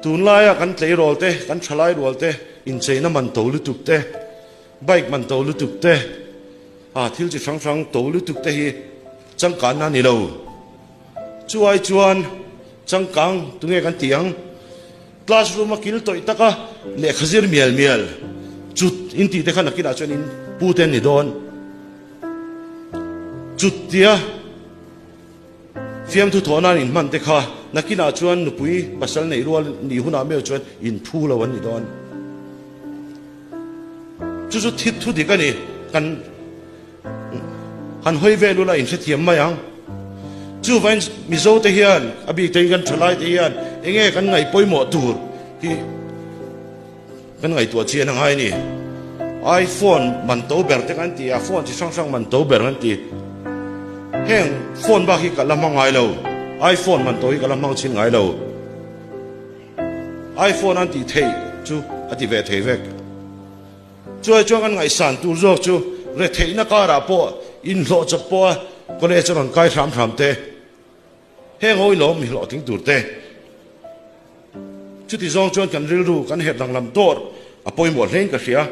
Tunlaia kan tleirawl te, kan thalai rual te, incheina man to lutuk te, bike man to lutuk te, ah thil chi hrang hrang to lutuk te hi changkanna a ni lo. Chu ai chuan changkang tunge kan tih ang? Classroom a kil tawih taka lehkha zir mial mial chut in tih te kha nakinah chuan in pu te an ni dawn. Chut tia fiamthu thawh nan in hman te kha nakinah chuan nupui pasal neih rual nih hunah meuh chuan in phu lo an ni dawn. Chu chu thit thu dik a ni. Kan Han hawi vel ula in hrethiam mai ang. Chuvain Mizo te hian a bik te kan thalai te hian enge kan ngaih pawimawh tur hi kan ngaihtuah chian a ngai a ni. Iphone man to ber te kan ti a, phone chi hrang hrang man to ber kan ti. Heng phone bak hi ka la hmang ngai lo. Iphone man to hi ka la hmang chhin ngai lo. Iphone an tih theih chu a ti ve thei vek. Chuai chuan kan ngaihsan tur zawk chu retheihna karah pawh inhlawh chawp pawha college a rawn kai hram hram te, heng ho ilawm mi hlawhtling tur te. Chuti zawng chuan kan rilru kan herh danglam tawr a pawimawh hlein ka hria.